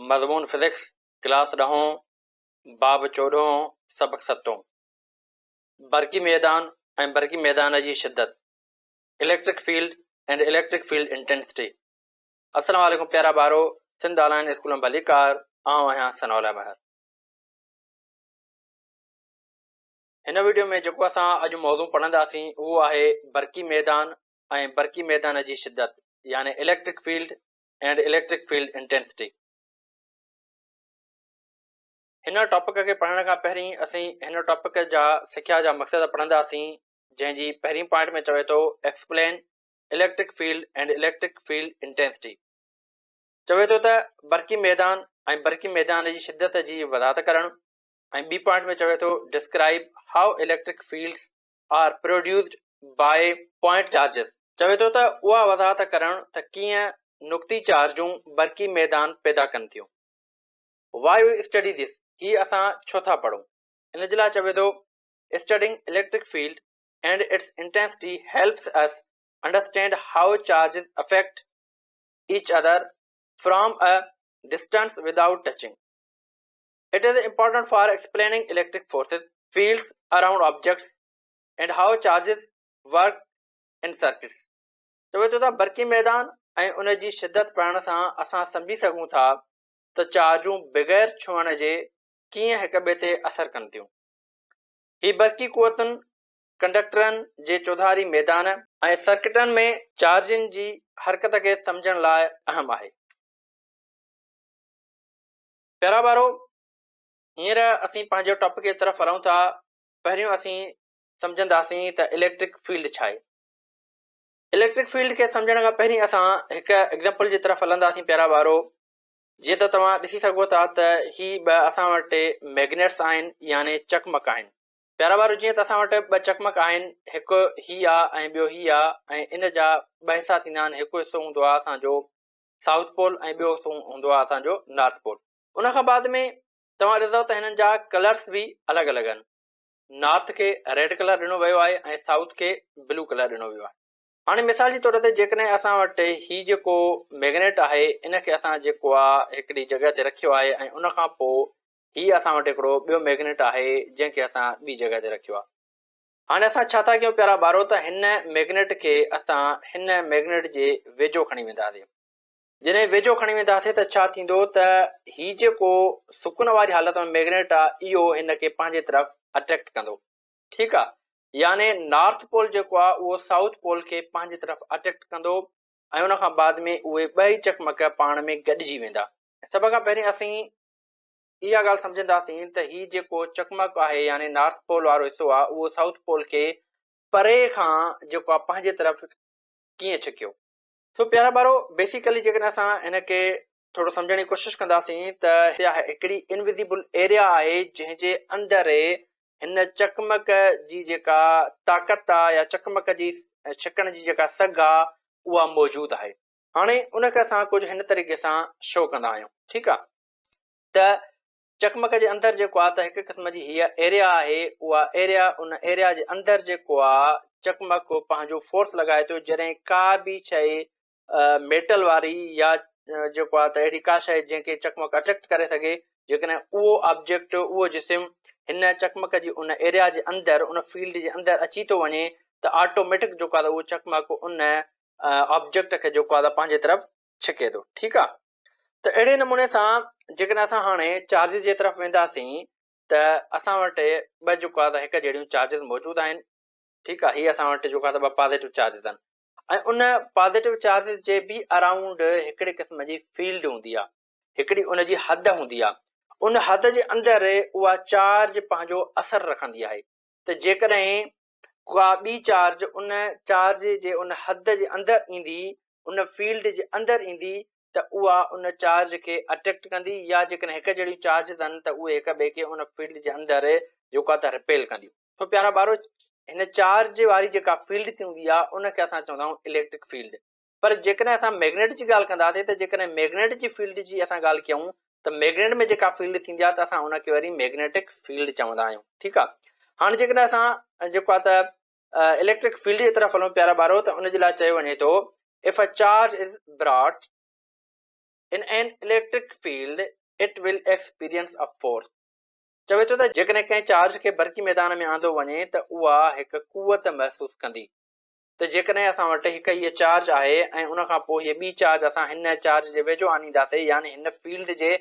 مضمون physics, class ڏهون، باب چوڏهون، سبق ستون. برقي ميدان ۽ برقي ميدان جي شدت، Electric Field and Electric Field Intensity. السلام عليڪم پيارا ٻارو، سنڌ آنلائن اسڪول ۾ ڀليڪار، آئون آهيان ثناء الله مهر. هن وڊيو ۾ جيڪو اسان اڄ موضوع پڙهنداسين اهو آهي برقي ميدان ۽ برقي ميدان جي شدت يعني electric field and electric field intensity. هن ٽاپڪ کي پڙهڻ کان پهرين اسين هن ٽاپڪ جا سکيا جا مقصد پڙهنداسين جنهن جي پهرين پوائنٽ ۾ چوي ٿو explain electric field and electric field intensity چوي ٿو ته برقي ميدان ۽ برقي ميدان جي شدت جي وضاحت ڪرڻ ۽ ٻي پوائنٽ ۾ چوي ٿو describe how electric fields are produced by point charges چوي ٿو ته اها وضاحت ڪرڻ ته ڪيئن نقطي چارجون برقي ميدان پيدا ڪن ٿيون. Why we study this هي اسان ڇو ٿا پڙهون؟ ان جي لاء چوي ٿو studying electric field and its intensity helps us understand how charges affect each other from a distance without touching. It is important for explaining electric forces, fields around objects and how charges work in circuits. چوي ٿو ته برقي ميدان ۽ ان جي شدت پڙهڻ سان اسان سمجهي سگهون ٿا ته چارجون بغير ڇهڻ جي ڪيئن هڪ ٻئي تي اثر ڪن ٿيون. هي برقي قوتن، ڪنڊڪٽرن جي چوڌاري ميدان ۽ سرڪٽن ۾ چارجن جي حرڪت کي سمجهڻ لاء اهم آهي. پيارا ٻارو! هينئر اسين پنهنجي ٽاپڪ جي طرف هلون ٿا. پهريون اسين سمجهنداسين ته اليڪٽرڪ فيلڊ ڇا آهي. اليڪٽرڪ فيلڊ کي سمجهڻ کان پهرين اسان هڪ ايگزامپل جي طرف هلنداسين پيارا ٻارو. جيئن ته توهان ڏسي سگهو ٿا ته هي ٻه اسان وٽ ميگنيٽس آهن يعني چقمق آهن. پيارا ٻارو جيئن ته اسان وٽ ٻه چقمق آهن هڪ هي آ ۽ ٻيو هي آ ۽ ان جا ٻه حصا ٿيندا آهن هڪ حصو هوندو آ اسان جو سائوٿ پول ۽ ٻيو هوندو آهي اسان جو نارٿ پول. ان کان بعد ۾ توهان ڏسندؤ ته هنن جا ڪلرس به الڳ الڳ آهن. نارٿ کي ريڊ ڪلر ڏنو ويو آهي ۽ سائوٿ کي بلو ڪلر ڏنو ويو آهي. هاڻي مثال جي طور تي جيڪڏهن اسان وٽ هي جيڪو ميگنيٽ آهي ان کي اسان جيڪو آهي هڪڙي جڳهه تي رکيو آهي ۽ ان کان پوء هي اسان وٽ هڪڙو ٻيو ميگنيٽ آهي جنهن کي اسان ٻي جڳهه تي رکيو آهي. هاڻي اسان ڇا ٿا ڪيون پيارا ٻارو ته هن ميگنيٽ کي اسان هن ميگنيٽ جي ويجهو کڻي وينداسين. جڏهن ويجهو کڻي وينداسين ته ڇا ٿيندو ته هي جيڪو سڪون واري حالت ۾ ميگنيٽ آ اهو هن کي پنهنجي طرف اٽريڪٽ ڪندو. ٺيڪ آ يعني نارٿ پول جيڪو آ اهو سائوٿ پول کي پنهنجي طرف اٽريڪٽ ڪندو ۽ ان کان بعد ۾ اهي ٻئي چقمق پاڻ ۾ گڏجي ويندا. سڀ کان پهرين اسين اها ڳالهه سمجهنداسين ته هي جيڪو چقمق آهي يعني نارٿ پول وارو حصو آهي اهو سائوٿ پول کي پري کان جيڪو آهي پنهنجي طرف ڪيئن ڇڪيو. سو پيارا ٻارو بيسيڪلي جيڪڏهن اسان هن کي ٿورو سمجهڻ جي ڪوشش ڪنداسين ته اها هڪڙي انوزيبل ايريا آهي جنهن جي اندر هن چقمق جي جيڪا طاقت آهي يا چقمق جي ڇڪڻ جي جيڪا سگهه آهي اها موجود آهي. هاڻي ان کي اسان ڪجهه هن طريقي سان شو ڪندا آهيون ٺيڪ آهي. ته چقمق جي اندر جيڪو آ ته هڪ قسم جي هيء ايريا آهي، اها ايريا ان ايريا جي اندر جيڪو آ چقمق پنهنجو فورس لڳائي ٿو، جڏهن ڪا به شيء ميٽل واري يا جيڪو آ ته اهڙي ڪا شيء جنهن کي چقمق اٽريڪٽ ڪري سگهي، جيڪڏهن اهو آبجيڪٽ اهو جسم هن چقمق جي ان ايريا جي اندر ان فيلڊ جي اندر اچي ٿو وڃي ته آٽوميٽڪ جيڪو آ ته اهو چقمق ان آبجيڪٽ کي جيڪو آ ته پنهنجي طرف ڇڪي ٿو، ٺيڪ آ. ته اهڙي نموني سان جيڪڏهن اسان هاڻي چارجز جي طرف وينداسين ته اسان وٽ ٻه جيڪو آهي هڪ جهڙيون چارجز موجود آهن ٺيڪ آهي هي اسان وٽ جيڪو آهي ٻه پازيٽو چارجز آهن ۽ ان پازيٽو چارجز جي به اراونڊ هڪڙي قسم جي فيلڊ هوندي آهي هڪڙي ان جي حد هوندي آهي ان حد جي اندر اها چارج پنهنجو اثر رکندي آهي ته جيڪڏهن ڪا ٻي چارج ان چارج جي ان حد جي اندر ايندي، ان فيلڊ جي اندر ايندي ته اها ان چارج کي اٽريڪٽ ڪندي يا جيڪڏهن هڪ جهڙيون چارجز آهن ته اهي هڪ ٻئي کي ان فيلڊ جي اندر جيڪو آهي ته رپيل ڪنديون. سو پيارا ٻارو هن چارج واري جيڪا فيلڊ ٿيندي آهي ان کي اسان چوندا آهيون اليڪٽرڪ فيلڊ. پر جيڪڏهن اسان ميگنيٽ جي ڳالهه ڪنداسين ته جيڪڏهن ميگنيٽ جي فيلڊ جي اسان ڳالهه ڪيون ته ميگنيٽ ۾ جيڪا فيلڊ ٿيندي آهي ته اسان ان کي وري ميگنيٽڪ فيلڊ چوندا آهيون ٺيڪ آهي هاڻي جيڪڏهن اسان جيڪو آهي ته اليڪٽرڪ فيلڊ جي طرف هلون پيارا ٻارو ته ان جي لاء چيو وڃي ٿو if a charge is brought. In an electric field it will experience a force. چوي ٿو ته جيڪڏهن ڪنهن چارج کي برقي ميدان ۾ آندو وڃي ته اها هڪ قوت محسوس ڪندي. ته جيڪڏهن اسان وٽ هڪ هيء چارج آهي ۽ ان کان پوء هيء ٻي چارج اسان هن چارج جي ويجهو آڻينداسين يعني هن فيلڊ جي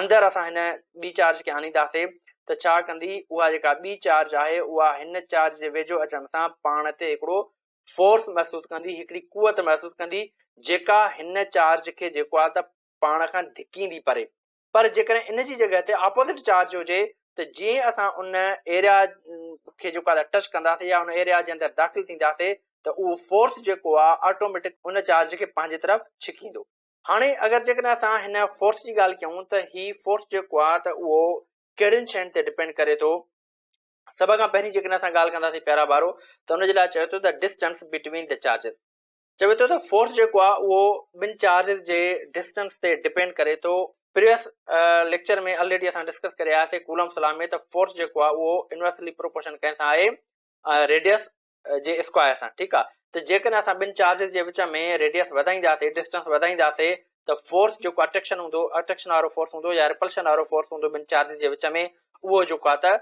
اندر اسان هن ٻي چارج کي آڻينداسين ته ڇا ڪندي اها جيڪا ٻي چارج آهي اها هن چارج جي ويجهو اچڻ سان پاڻ تي هڪڙو فورس محسوس ڪندي، هڪڙي قوت محسوس ڪندي جيڪا هن چارج کي جيڪو آهي ته پاڻ کان ڌڪيندي پري. پر جيڪڏهن ان جي جڳهه تي اپوزٽ چارج هجي ته جيئن اسان ان ايريا کي جيڪو آهي ٽچ ڪنداسين يا ان ايريا جي اندر داخل ٿينداسين ته اهو فورس جيڪو آهي آٽوميٽڪ ان چارج کي پنهنجي طرف ڇڪيندو. هاڻي اگر جيڪڏهن اسان هن فورس جي ڳالهه ڪيون ته هي فورس جيڪو آهي ته اهو ڪهڙين شين تي ڊپينڊ ڪري ٿو. سڀ کان پهرين جيڪڏهن اسان ڳالهه ڪنداسين پيارا ٻارو ته ان جي لاء چوي ٿو ته ڊسٽنس بٽوين the charges چوي ٿو ته فورس جيڪو آهي اهو ٻن چارجز جي ڊسٽنس تي ڊپينڊ ڪري ٿو. پريويس ليڪچر ۾ الريڊي اسان ڊسڪس ڪري آياسين ڪولمس لا ۾ ته فورس جيڪو آهي اهو انورسلي پروپورشن ڪنهن سان آهي ريڊيس جي اسڪوائر سان ٺيڪ آهي ته جيڪڏهن اسان ٻن چارجز جي وچ ۾ ريڊيس وڌائينداسين ڊسٽنس وڌائينداسين ته فورس جيڪو اٽريڪشن هوندو اٽريڪشن وارو فورس هوندو يا ريپلشن وارو فورس هوندو ٻن چارجز جي وچ ۾ اهو جيڪو آهي ته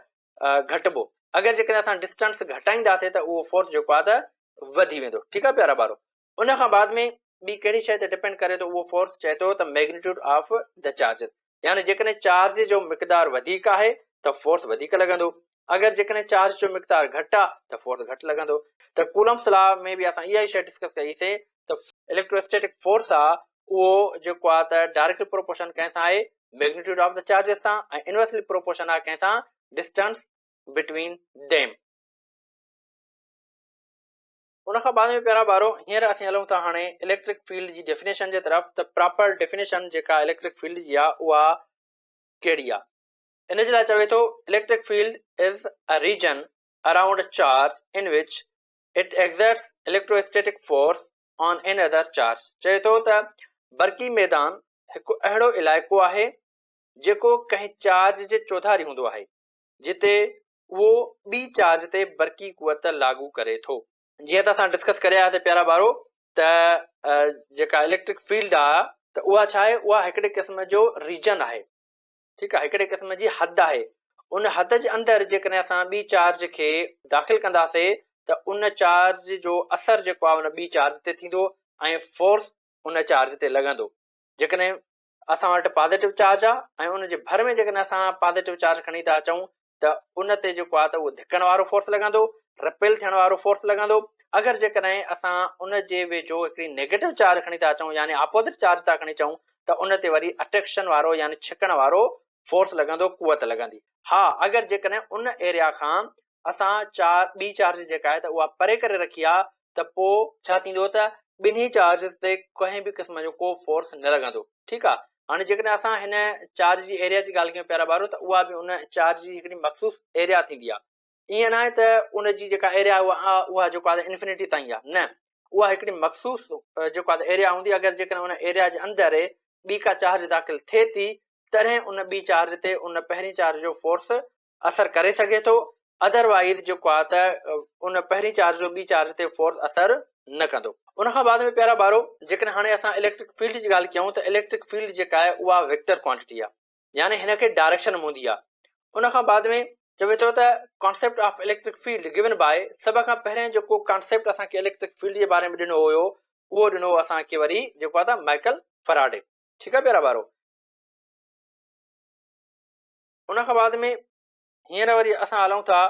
گهٽبو اگر جيڪڏهن اسان ڊسٽنس گهٽائينداسين ته اهو فورس جيڪو آهي ته وڌي ويندو ٺيڪ آهي پيارا ٻارو ان کان بعد ۾ ٻي ڪهڙي شيء تي ڊپينڊ ڪري ٿو اهو فورس چئي ٿو ته ميگنيٽيوڊ آف the charges يعني جيڪڏهن چارج جو مقدار وڌيڪ آهي ته فورس وڌيڪ لڳندو اگر جيڪڏهن چارج جو مقدار گهٽ آهي ته فورس گهٽ لڳندو ته ڪولمس لا ۾ به اسان اها ئي شيء ڊسڪس ڪئي سي ته اليڪٽرواسٽيٽڪ فورس آهي اهو جيڪو آهي ته ڊائريڪٽ پروپورشن ڪنهن سان آهي ميگنيٽيوڊ آف the charges سان ۽ انورسلي پروپورشن آهي ڪنهن سان ڊسٽنس بٽوين ديم. ان کان بعد ۾ پيارا ٻارو هينئر اسين هلون ٿا هاڻي اليڪٽرڪ فيلڊ جي ڊيفينيشن جي طرف ته پراپر ڊيفينيشن جيڪا اليڪٽرڪ فيلڊ جي آهي اها ڪهڙي آهي ان جي لاء چوي ٿو electric field is a region around a charge in which it exerts electrostatic force on another charge چوي ٿو ته برقي ميدان هڪ اهڙو علائقو آهي جيڪو ڪنهن چارج جي چوڌاري هوندو آهي جتي اهو ٻي چارج تي برقي قوت لاڳو ڪري ٿو. جيئن ته اسان ڊسڪس ڪري آياسين پيارا ٻارو ته جيڪا اليڪٽرڪ فيلڊ آهي ته اها ڇا آهي اها هڪڙي قسم جو ريجن آهي ٺيڪ آهي هڪڙي قسم جي حد آهي ان حد جي اندر جيڪڏهن اسان ٻي چارج کي داخل ڪنداسين ته ان چارج جو اثر جيڪو آهي ان ٻي چارج تي ٿيندو ۽ فورس ان چارج تي لڳندو جيڪڏهن اسان وٽ پازيٽو چارج آ ۽ ان جي ڀر ۾ جيڪڏهن اسان پازيٽو چارج کڻي ٿا اچون ته ان تي جيڪو آ ته اهو ڌڪڻ وارو فورس لڳندو، رپيل ٿيڻ وارو فورس لڳندو. اگر جيڪڏهن اسان ان جي ويجهو هڪڙي نيگيٽو چارج کڻي ٿا اچون يعني اپوزٽ چارج ٿا کڻي اچون ته ان تي وري اٽريڪشن وارو يعني ڇڪڻ وارو فورس لڳندو، قوت لڳندي. ها اگر جيڪڏهن ان ايريا کان اسان چار ٻي چارج جيڪا آهي ته اها پري ڪري رکي آ ته پو ڇا ٿيندو ته ٻنهي چارجز تي ڪنهن به قسم جو ڪو فورس نه لڳندو ٺيڪ آ هاڻي جيڪڏهن اسان هن چارج جي ايريا جي ڳالهه ڪيون پيارا ٻارو ته اها به ان چارج جي هڪڙي مخصوص ايريا ٿيندي آ ائين ناهي ته ان جي جيڪا ايريا اها اها جيڪو آهي انفنٽي تائين آ نه اها هڪڙي مخصوص جيڪو آهي ايريا هوندي اگر جيڪڏهن ان ايريا جي اندر ٻي ڪا چارج داخل ٿئي ٿي تڏهن ان ٻي چارج تي ان پهرين چارج جو فورس اثر ڪري سگهي ٿو اڌر وائيز جيڪو آهي ته ان پهرين چارج جو ٻي چارج تي فورس اثر نه ڪندو. ان کان بعد ۾ پيارا ٻارو جيڪڏهن هاڻي اسان اليڪٽرڪ فيلڊ جي ڳالهه ڪيون ته اليڪٽرڪ فيلڊ جيڪا آهي اها ويڪٽر ڪوانٽيٽي آهي يعني هن کي ڊائريڪشن هوندي آهي ان کان بعد ۾ چوي ٿو ته concept of electric field given by سڀ کان پهرين جيڪو ڪانسيپٽ اسان کي اليڪٽرڪ فيلڊ جي باري ۾ ڏنو هيو اهو ڏنو اسان کي وري جيڪو آهي ته مائيڪل فراڊي ٺيڪ آهي پيارا ٻارو. ان کان بعد ۾ هينئر وري اسان هلون ٿا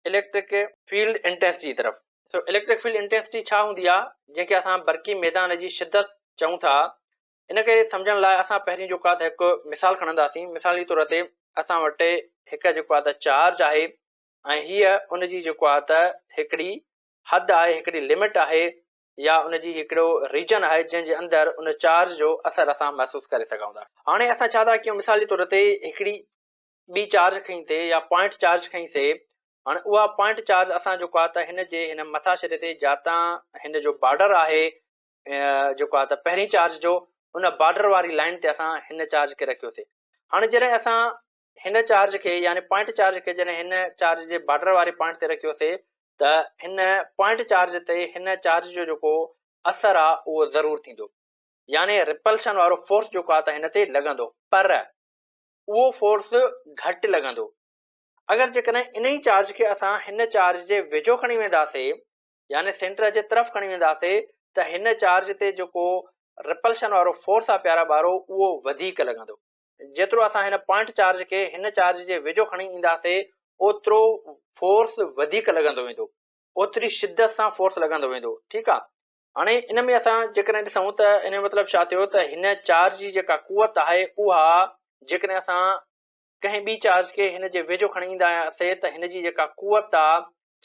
اليڪٽرڪ فيلڊ انٽينسٽي جي طرف. سو اليڪٽرڪ فيلڊ انٽينسٽي ڇا هوندي آهي جنهن کي اسان برقي ميدان جي شدت چئون ٿا ان کي سمجهڻ لاء اسان پهرين جيڪو آهي ته هڪ مثال کڻنداسين مثالي طور تي اسان وٽ هڪ جيڪو آهي ته چارج آهي ۽ هيء ان جي جيڪو آهي ته هڪڙي حد آهي هڪڙي لمٽ آهي يا ان جي هڪڙو ريجن آهي جنهن جي اندر ان چارج جو اثر اسان محسوس ڪري سگهون ٿا. هاڻي اسان ڇا ٿا ڪيون مثال جي طور تي هڪڙي ٻي چارج کنئي سي يا پوائنٽ چارج کنئي سي هاڻي اها پوائنٽ چارج اسان جيڪو آهي ته هن جي هن مٿاڇري تي جاتان هن جو بارڊر آهي جيڪو آهي ته پهرين چارج جو ان بارڊر واري لائن تي اسان هن چارج کي رکيو سي هاڻي جڏهن اسان هن چارج کي يعني پوائنٽ چارج کي جڏهن هن چارج جي بارڊر واري پوائنٽ تي رکيو سي ته هن پوائنٽ چارج تي هن چارج جو جيڪو اثر آ اهو ضرور ٿيندو. يعني ريپلشن وارو فورس جيڪو آهي ته هن تي لڳندو پر اهو فورس گهٽ لڳندو. اگر جيڪڏهن انهي چارج کي اسان هن چارج جي ويجهو کڻي وينداسي يعني سينٽر جي طرف کڻي وينداسي ته هن چارج تي جيڪو ريپلشن وارو فورس آ پيارا ٻارو اهو وڌيڪ لڳندو. جيترو اسان هن پوائنٽ چارج کي هن چارج جي ويجهو کڻي اينداسي اوترو فورس وڌيڪ لڳندو ويندو، اوتري شدت سان فورس لڳندو ويندو. ٺيڪ آ. هاڻي ان ۾ اسان جيڪڏهن ڏسون ته ان جو مطلب ڇا ٿيو ته هن چارج جي جيڪا قوت آهي اها جيڪڏهن اسان ڪنهن ٻي چارج کي هن جي ويجهو کڻي اينداسين ته هن جي جيڪا قوت آ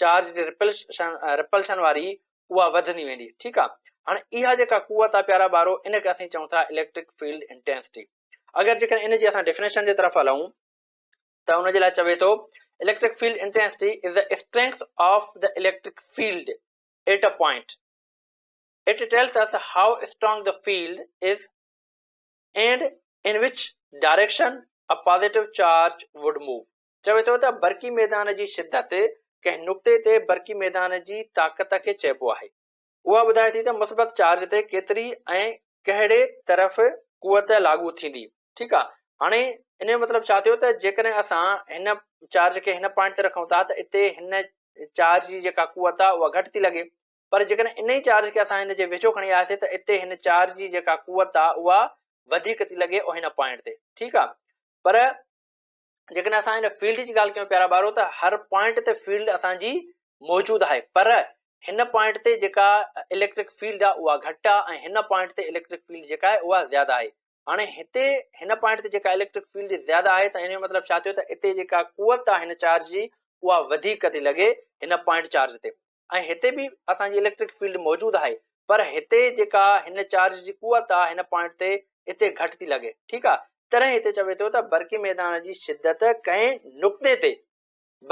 چارج جي ريپلشن ريپلشن واري اها وڌندي ويندي ٺيڪ آ. هاڻي اها جيڪا قوت آ پيارا ٻارو ان کي اسين چئون ٿا اليڪٽرڪ فيلڊ انٽينسٽي. اگر جيڪڏهن ان جي اسان ڊيفينيشن جي طرف هلون ته ان جي لاء چوي ٿو electric field intensity is the strength of the electric field at a point. It tells us how strong the field is and in which direction a positive charge would move. چوي ٿو ته برقي ميدان جي شدت ڪنهن نقطي تي برقي ميدان جي طاقت کي چئبو آهي. اها ٻڌائي ٿي ته مثبت چارج تي ڪيتري ۽ ڪهڙي طرف قوت لاڳو ٿيندي. ٺيڪ آ هاڻي ان جو مطلب ڇا ٿيو ته جيڪڏهن اسان هن چارج کي هن پوائنٽ تي رکون ٿا ته اتي هن چارج جي جيڪا قوت آ اها گهٽ ٿي لڳي پر جيڪڏهن انهي چارج کي اسان هن جي ويجهو کڻي آياسين ته اتي هن چارج جي جيڪا قوت آ اها وڌيڪ ٿي لڳي هن پوائنٽ تي. ٺيڪ آ پر جيڪڏهن اسان هن فيلڊ جي ڳالهه ڪيون پيارا ٻارو ته هر پوائنٽ تي فيلڊ اسان جي موجود آهي پر هن پوائنٽ تي جيڪا اليڪٽرڪ فيلڊ آ اها گهٽ آ ۽ هن پوائنٽ تي اليڪٽرڪ فيلڊ جيڪا آهي اها زياده آهي. هاڻي هتي هن پوائنٽ تي جيڪا اليڪٽرڪ فيلڊ زياده آهي ته ان جو مطلب ڇا ٿيو ته اتي جيڪا قوت آهي هن چارج جي اها وڌيڪ ٿي لڳي هن پوائنٽ چارج تي ۽ هتي به اسان جي اليڪٽرڪ فيلڊ موجود آهي پر هتي جيڪا هن چارج جي قوت آهي هن پوائنٽ تي اتي گهٽ ٿي لڳي. ٺيڪ آهي تڏهن هتي چوي ٿو ته برقي ميدان جي شدت ڪنهن نقطي تي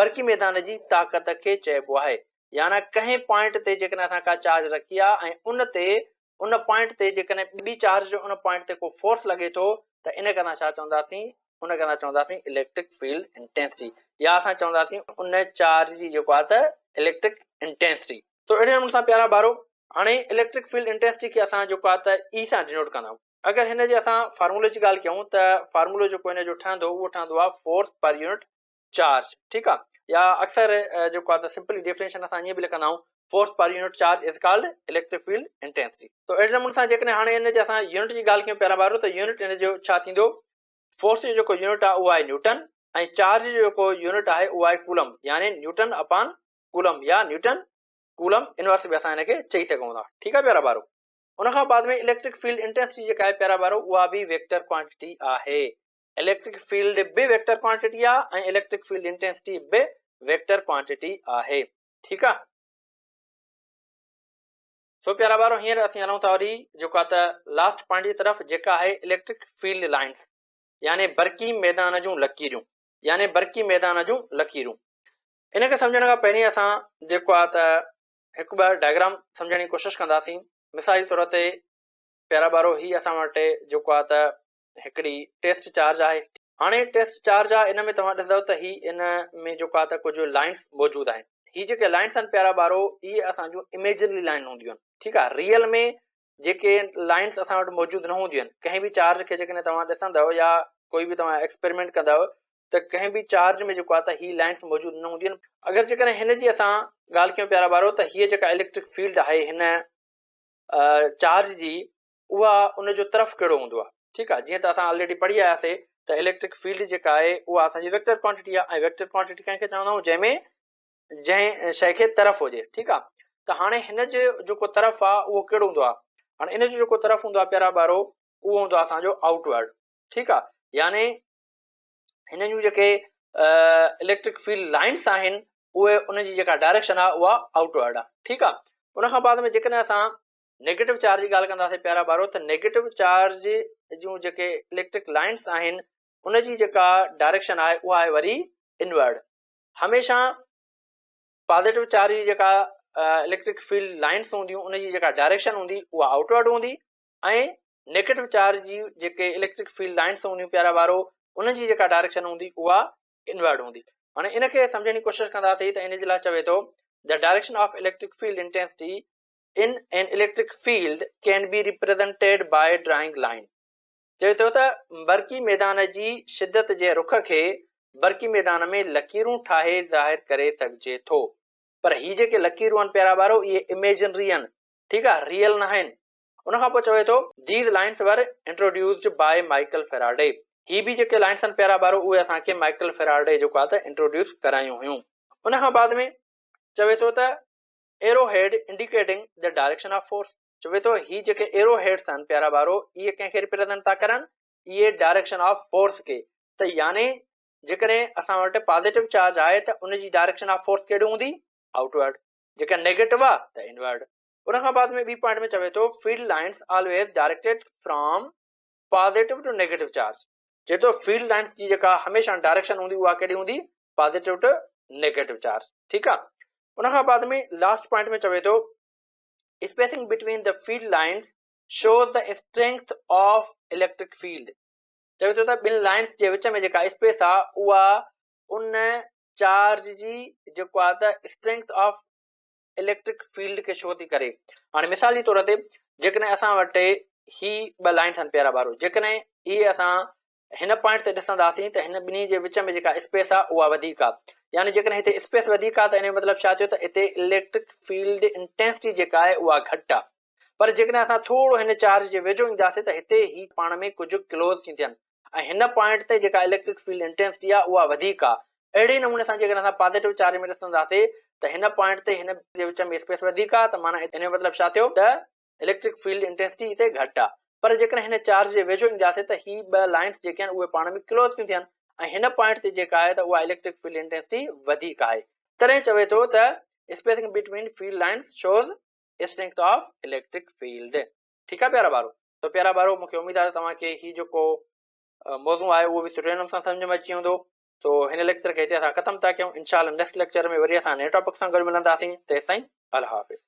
برقي ميدان جي طاقت کي چئبو آهي يعني ڪنهن پوائنٽ تي جيڪڏهن اسان ڪا چارج رکي آهي ۽ ان تي ان پوائنٽ تي جيڪڏهن ٻي چارج جو ان پوائنٽ تي ڪو فورس لڳي ٿو ته ان کي اسان ڇا چونداسين؟ ان کي اسان چونداسين اليڪٽرڪ فيلڊ انٽينسٽي يا اسان چونداسين ان چارج جي جيڪو آهي ته اليڪٽرڪ انٽينسٽي. تو اهڙي نموني سان پيارا ٻارو هاڻي اليڪٽرڪ فيلڊ انٽينسٽي کي اسان جيڪو آهي ته اي سان ڊينوٽ ڪندا آهيون. اگر هن جي اسان فارمولي جي ڳالهه ڪيون ته فارمولو جيڪو هن جو ٺهندو اهو ٺهندو آهي فورس پر يونٽ چارج. ٺيڪ آ يا اڪثر جيڪو آ ته سمپلي ڊيفينيشن اسان ائين به لکندا آهيون force per unit charge is called electric field intensity. تو اهڙي نموني سان جيڪڏهن هاڻي ان جي اسان يونٽ جي ڳالهه ڪيون پيارا ٻارو ته يونٽ ان جو ڇا ٿيندو فورس جو جيڪو يونٽ آ اهو آهي نيوٽن ۽ چارج جو جيڪو يونٽ آهي اهو آهي ڪولم يعني نيوٽن اپان ڪولم يا نيوٽن ڪولم انورس به اسان ان کي چئي سگهون ٿا. ٺيڪ آ پيارا ٻارو ان کان بعد ۾ اليڪٽرڪ فيلڊ انٽينسٽي جيڪا آهي پيارا ٻارو اها به ويڪٽر ڪوانٽيٽي آهي. اليڪٽرڪ فيلڊ به ويڪٽر ڪوانٽيٽي آ ۽ اليڪٽرڪ فيلڊ انٽينسٽي به ويڪٽر ڪوانٽيٽي آهي. ٺيڪ آ. سو پيارا ٻارو هينئر اسين هلون ٿا وري جيڪو آ ته لاسٽ پوائنٽ جي طرف جيڪا آهي اليڪٽرڪ فيلڊ لائنس يعني برقي ميدان جون لڪيرون يعني برقي ميدان جون لڪيرون. ان کي سمجهڻ کان پهرين اسان جيڪو آ ته هڪ ٻه ڊائگرام سمجهڻ جي ڪوشش ڪنداسين. مثال جي طور تي پيارا ٻارو هي اسان وٽ جيڪو آ ته هڪڙي ٽيسٽ چارج آهي. هاڻي ٽيسٽ چارج آهي ان ۾ توهان ڏسندؤ ته هي ان ۾ جيڪو آهي ته ڪجهه لائنس موجود آهن. هي جيڪي لائنس آهن پيارا ٻارو اهي اسان جون اميجنري لائن هونديون آهن. ٺيڪ آهي ريئل ۾ جيڪي لائنس اسان وٽ موجود نه هونديون آهن. ڪنهن به چارج کي جيڪڏهن توهان ڏسندؤ يا ڪوئي به توهان ايڪسپيرمينٽ ڪندؤ ته ڪنهن به چارج ۾ جيڪو آهي ته هي لائنس موجود نه هونديون آهن. اگر جيڪڏهن هن جي اسان ڳالهه ڪيون پيارا ٻارو ته هيء جيڪا اليڪٽرڪ فيلڊ آهي هن چارج جي اها ان جو طرف ڪهڙو هوندو آهي. ٺيڪ آهي جيئن ته اسان آلريڊي پڙهي آياسي ته اليڪٽرڪ فيلڊ جيڪا آهي اها اسان جي ويڪٽر ڪوانٽيٽي آهي ۽ ويڪٽر ڪوانٽيٽي ڪنهن کي چوندا آهيون جنهن ۾ جنهن شيء کي طرف هجي. ٺيڪ آهي ته هاڻي هن جو جيڪو طرف آهي اهو ڪهڙو هوندو آهي. هاڻي ان جو جيڪو طرف هوندو آهي پيارا ٻارو اهو هوندو آهي اسان جو آئوٽ ورڊ. ٺيڪ آهي يعني هن جون جيڪي اليڪٽرڪ فيلڊ لائنس آهن اهي ان جي جيڪا ڊائريڪشن آهي اها آئوٽ ورڊ آهي. ٺيڪ آهي ان کان بعد ۾ جيڪڏهن اسان نيگيٽو چارج جي ڳالهه ڪنداسين پيارا ٻارو ته نيگيٽو چارج جون جيڪي اليڪٽرڪ لائنس آهن ان جي جيڪا ڊائريڪشن آهي اها آهي وري انورڊ. هميشه پازيٽو چارج جي جيڪا اليڪٽرڪ فيلڊ لائنس هونديون ان جي جيڪا ڊائريڪشن هوندي اها آئوٽورڊ هوندي ۽ نيگيٽو چارج جي جيڪي اليڪٽرڪ فيلڊ لائنس هونديون پيارا ٻارو ان جي جيڪا ڊائريڪشن هوندي اها انورڊ هوندي. هاڻي ان کي سمجهڻ جي ڪوشش ڪنداسين ته ان جي لاء چوي ٿو the direction of electric field intensity In an electric field can be represented by drawing line چوي ٿو ته برقي ميدان جي شدت جي رخ کي برقي ميدان ۾ لڪيرون ٺاهي ظاهر ڪري سگهجي ٿو پر هي جيڪي لڪيرون آهن پيارا ٻارو اهي اميجنري آهن ٺيڪ آهي ريئل نه آهن ان کان پوء چوي ٿو These lines were introduced by Michael Faraday هي به جيڪي لائنس آهن پيارا ٻارو اهي اسان کي مائيڪل فيراڊي جيڪو آهي ته انٽروڊيوس ڪرايون هيون ان کان بعد ۾ چوي ٿو ته arrow head indicating the direction of force چوي ٿو هي جيڪي ايرو هيڊس آهن پيارا ٻارو اهي ڪنهن کي ريپريزنٽ ٿا ڪرن اهي ڊائريڪشن آف فورس کي ته يعني جيڪڏهن اسان وٽ پازيٽو چارج آهي ته ان جي ڊائريڪشن آف فورس ڪهڙي هوندي آئوٽورڊ جيڪا نيگيٽو آهي ته انورڊ ان کان بعد ۾ ٻي پوائنٽ ۾ چوي ٿو field lines always directed from positive to negative charge چئي ٿو فيلڊ لائنس جي جيڪا هميشه ڊائريڪشن هوندي اها ڪهڙي هوندي پازيٽو ٽو نيگيٽو چارج ٺيڪ آ ان کان بعد ۾ لاسٽ پوائنٽ ۾ چوي ٿو spacing between the field lines shows the strength of electric field چوي ٿو ته ٻن لائنس جي وچ ۾ جيڪا اسپيس آ اها ان چارج جي جيڪو آ ته اسٽرينٿ آف اليڪٽرڪ فيلڊ کي شو ٿي ڪري. هاڻي مثال جي طور تي جيڪڏهن اسان وٽ هي ٻه لائنس آهن پيارا ٻارو جيڪڏهن اهي اسان هن پوائنٽ تي ڏسنداسين ته هن ٻنهي جي وچ ۾ جيڪا اسپيس آهي اها وڌيڪ آهي يعني جيڪڏهن هتي اسپيس وڌيڪ آهي ته ان جو مطلب ڇا ٿيو ته هتي اليڪٽرڪ فيلڊ انٽينسٽي جيڪا آهي اها گهٽ آهي پر جيڪڏهن اسان ٿورو هن چارج جي ويجهو اينداسين ته هتي هي پاڻ ۾ ڪجهه ڪلوز ٿيون ٿين ۽ هن پوائنٽ تي جيڪا اليڪٽرڪ فيلڊ انٽينسٽي آهي اها وڌيڪ آهي. اهڙي ئي نموني سان جيڪڏهن اسان پازيٽو چارج ۾ ڏسنداسين ته هن پوائنٽ تي هن جي وچ ۾ اسپيس وڌيڪ آهي ته معنيٰ ان جو مطلب ڇا ٿيو ته اليڪٽرڪ فيلڊ انٽينسٽي هتي گهٽ آهي. پر جيڪڏهن هن چارج جي ويجهو اينداسين ته هي ٻه لائنس جيڪي آهن اهي پاڻ ۾ ڪلوز ٿيون ٿين ۽ هن پوائنٽ تي جيڪا آهي ته اها اليڪٽرڪ فيلڊ انٽينسٽي وڌيڪ آهي. تڏهن چوي ٿو ته spacing between field lines shows strength of electric field. ٺيڪ آهي پيارا ٻارو. ته پيارا ٻارو مون کي اميد آهي ته توهان کي هي جيڪو موضوع آهي اهو به سٺي نموني سان سمجهه ۾ اچي ويندو. سو هن ليڪچر کي هتي اسان ختم ٿا ڪيون. انشاء الله نيڪسٽ ليڪچر ۾ وري اسان نئين ٽاپڪ سان گڏ ملنداسين. تيستائين الله حافظ.